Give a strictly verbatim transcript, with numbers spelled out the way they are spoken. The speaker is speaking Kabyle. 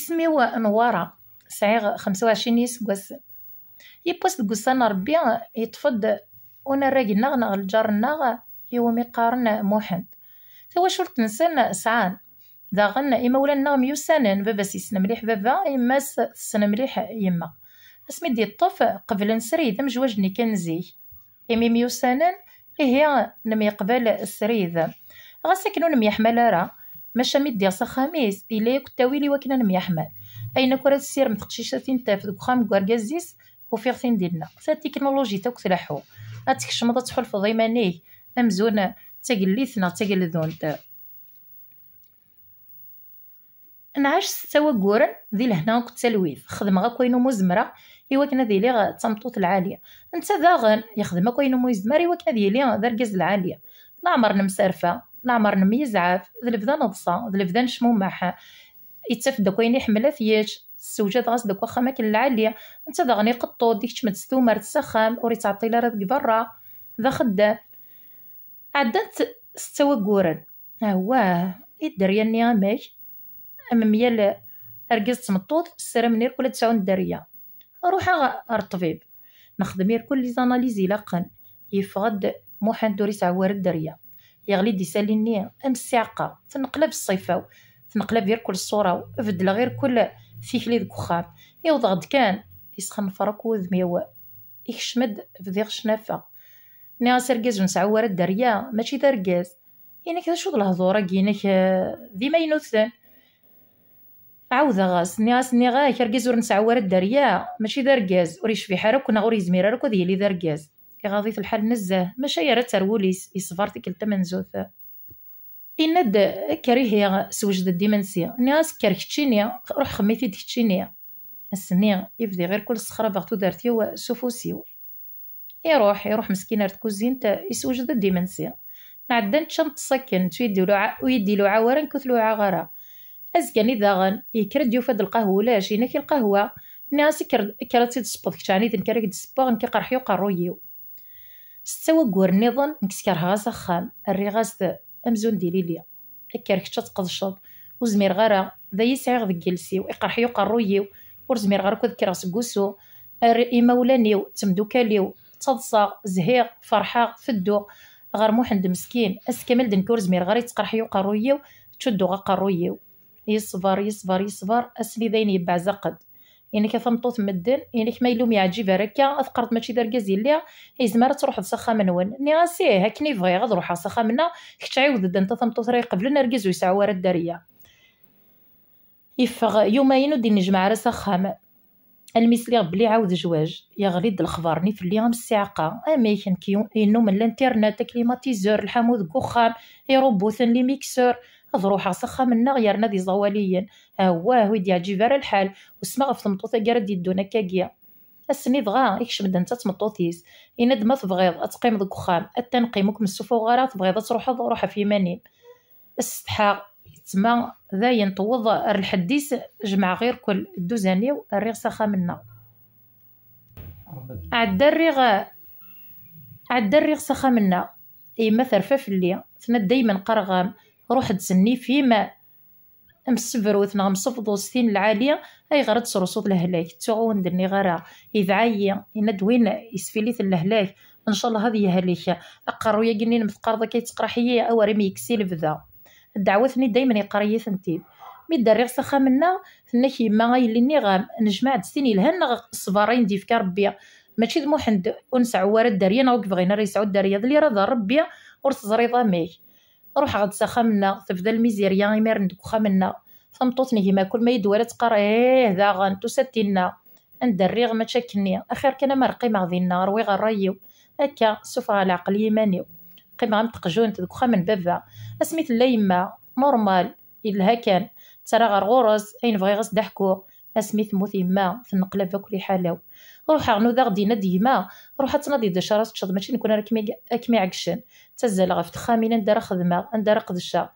Isem-iw Nwara, sɛiɣ xemsa u ɛecrin n yiseggasen. Yiwwas deg wussan n Ṛebbi, yeṭṭef-d unarag-nneɣ neɣ lǧar-nneɣ iwumi qqaren Muḥend. Tawacult-nsen sɛan. Daɣen imawlan-nneɣ myussanen, baba-s yessen mliḥ baba, yemma-s tessen mliḥ yemma. Asmi d-yeṭṭef, qeblen srid am zzwaǧ-nni kan n zik. Imi myussanen, ihi nemyeqbal srid. Ɣas akken ur nemyeḥmal ara, maca mi ddiɣ s axxam-is, yella yakk ttawil i wakken ad nemyeḥmal. Ayen akk ara tessirem teqcict ad t-in-taf deg uxxam n urgaz-is, ufiɣ-t-in dinna. Tatiknulujit akk tleḥḥu. Ad tkecmeḍ ad tḥulfeḍ iman-ik amzun d tagellidt neɣ d tageldunt. Nɛac setta wagguren di lehna akked talwit. Xedmeɣ akk ayen umi zemreɣ i wakken ad iliɣ d tameṭṭut lɛali. Netta daɣen yexdem akk ayen umi yezmer i wakken ad yili d argaz lɛali. Leɛmer nemserfa, leɛmer nemyezɛaf, d lebda neḍsa, d lebda necmumeḥ. Yettaf-d akk ayen iḥemmel ad t-yečč, ssewjadeɣ-as-d akk axxam akken lɛali. Netta daɣen iqeṭṭu-d, ikeččem-d s tumert s axxam, ur yettɛeṭṭil ara deg berra, d axeddam. Ɛeddant setta wagguren. Awah, i dderya-nni amek? Am myal argaz d tmeṭṭut, ssaramen irkul ad sɛun dderya. Ruḥeɣ ɣer ṭṭbib. Nexdem irkul les analyses ilaqen. Yeffeɣ-d Muḥend ur yesɛi ara dderya. Yeɣli-d isali-nni am ssiɛqa. Tenneqlab ṣṣifa-w. Tenneqlab irkul ṣṣura-w. Beddleɣ irkul tikli deg uxxam. Iwḍeɣ-d kan, yesxenfer akk wudem-iw. Ikcem-d, bdiɣ ccnafa. Nniɣ-as argaz ur nesɛi ara dderya, mačči d argaz. Inek d acu d lehdur-agi-inek, eh, d imaynuten? Ɛawdeɣ-as, nniɣ-as, nniɣ-ak, argaz ur nesɛi ara dderya, mačči d argaz, ur yecbiḥ ara akk neɣ ur yezmir ara akk ad yili d argaz. Iɣaḍ-it lḥal nezzeh, maca yerra-tt ar wul-is, yeṣber tikkelt tamenzut. Yenna-d, kker ihi, sewjed-d imensi. Nniɣ-as, kker keččini, ruḥ xemmem-it-id keččini. Ass-nni, ibdi ɣir kul ssexrabeɣ tudert-iw s ufus-iw. Iruḥ, iruḥ meskin ar tkuzint, isewjed-d imensi. Nɛedda nečča neṭṭes akken, ur yi-d-iluɛa, ur yi-d-iluɛa ara, nekk ur t-luɛaɣ ara. Azekka-nni daɣen, yekker-d yufa-d lqahwa ulac, yenna-k lqahwa. Nniɣ-as, kker, kker ad tt-id-tessewweḍ kečč, ɛni d nekk ara k-d-ssewweɣ, nekk iqerḥ-iyi uqerruy-iw. Setta waggur nniḍen, nekk skerheɣ-as axxam, rriɣ-as-t amzun d ilili. Kker kečč ad tqedceḍ. Ur zmireɣ ara, d aya i sɛiɣ deg yiles-iw, iqerḥ-iyi uqerruy-iw, ur zmireɣ ara akk ad kkreɣ seg wusu. Ar imawlan-iw, d temdukal-iw, ttaḍsaɣ, zhiɣ, ferḥeɣ, tedduɣ. Ɣer Muḥend meskin, ass kamel d nekk ur zmireɣ ara, yettqerḥ-iyi uqerruy-iw, ttcudduɣ aqerruy-iw. Yeṣber, yeṣber, yeṣber, ass-nni dayen yebbeɛzaq-d. Inek a tameṭṭut n medden, inek ma yella ur m-yeɛǧib ara akka, ad teqqareḍ mačči d argaz i lliɣ, yezmer ad truḥeḍ s axxam-nwen. Nniɣ-as ih, akken i bɣiɣ ad ruḥeɣ s axxam-nneɣ, kečč ɛiwed-d anta tameṭṭut ara iqeblen argaz ur yesɛi ara dderya. Yeffeɣ yumayen ur d-innejmaɛ ara s axxam. Almi sliɣ belli iɛawed jwaj, yeɣli-d lexbar-nni fell-i am ssiɛqa. Amek, nekk yu-, yennum n l'internet, aklimatizeur, lḥamu deg uxxam, irubuten, limixeur, ad ruḥeɣ s axxam-nneɣ yerna d iẓawaliyen. Awah, ur yi-d-yeɛǧib ara lḥal, usmeɣ ɣef tmeṭṭut-agi ara d-yeddun akkagi. Ass-nni dɣa, ikcem-d netta d tmeṭṭut-is. Yenna-d, ma tebɣiḍ ad teqqimeḍ deg uxxam, ad t-neqqim, ur kem-ssufuɣeɣ ara, tebɣiḍ ad truḥeḍ, ruḥ ɣef yiman-im. Ssetḥaɣ, yettma dayen tewweḍ ar lḥedd-is, jemɛeɣ irkel dduzan-iw, rriɣ s axxam-nneɣ. Ɛedda rriɣ, ɛedda rriɣ s axxam-nneɣ. Yemma terfa fell-i, tenna-d daymen qqareɣ-am, ruḥ-d s nnif-im, msebrut neɣ msebḍu s tin lɛali, ayɣer ad tesrusuḍ lehlak? Ttuɣ ur wen-d-nniɣ ara, idɛa-yi, yenna-d win yesfiliten lehlak, ncallah ad yehlek. Aqerruy-agi-nni inem teqqareḍ akka yettqerḥ-iyi, awer i m-yekkes i lebda. Ddeɛwat-nni daymen yeqqar-iyi-tent-id. Mi d-rriɣ s axxam-nneɣ, tenna-k yemma a yelli nniɣ-am, nejmeɛ-d s tin yelhan neɣ ṣṣber ayen d-yefka Rebbi? Mačči d Muḥend ur nseɛɛu ara dderya neɣ ur yebɣin ara yesɛu dderya, d lirada n Rebbi, ur teẓriḍ amek. Ruḥeɣ-d s axxam-nneɣ, tebda lmizirya imiren deg uxxam-nneɣ. Tameṭṭut n gma kul ma yi-d-twala teqqar, ih, daɣen, tusa-d tinna. Anda rriɣ mačči akkenni, axir kan amer qqimeɣ dinna, rwiɣ ṛṛay-iw. Akka, ssufɣeɣ leɛqel i yiman-iw. Qqimeɣ am teqjunt deg uxxam n baba. Asmi tella yemma, normal, yelha kan. Ttarraɣ ɣer ɣur-s, ayen bɣiɣ ad s-d-ḥkuɣ. Asmi temmut yemma, tenneqlab akk liḥala-w. Ruḥeɣ nudaɣ-d, yenna-d gma, ruḥ ad tnadiḍ d acu ara teččeḍ, mačči nekkni ara kem-, ad kem-iɛeggcen. Ttazzaleɣ ɣef texxamin anda ara xedmeɣ, anda ara qedceɣ.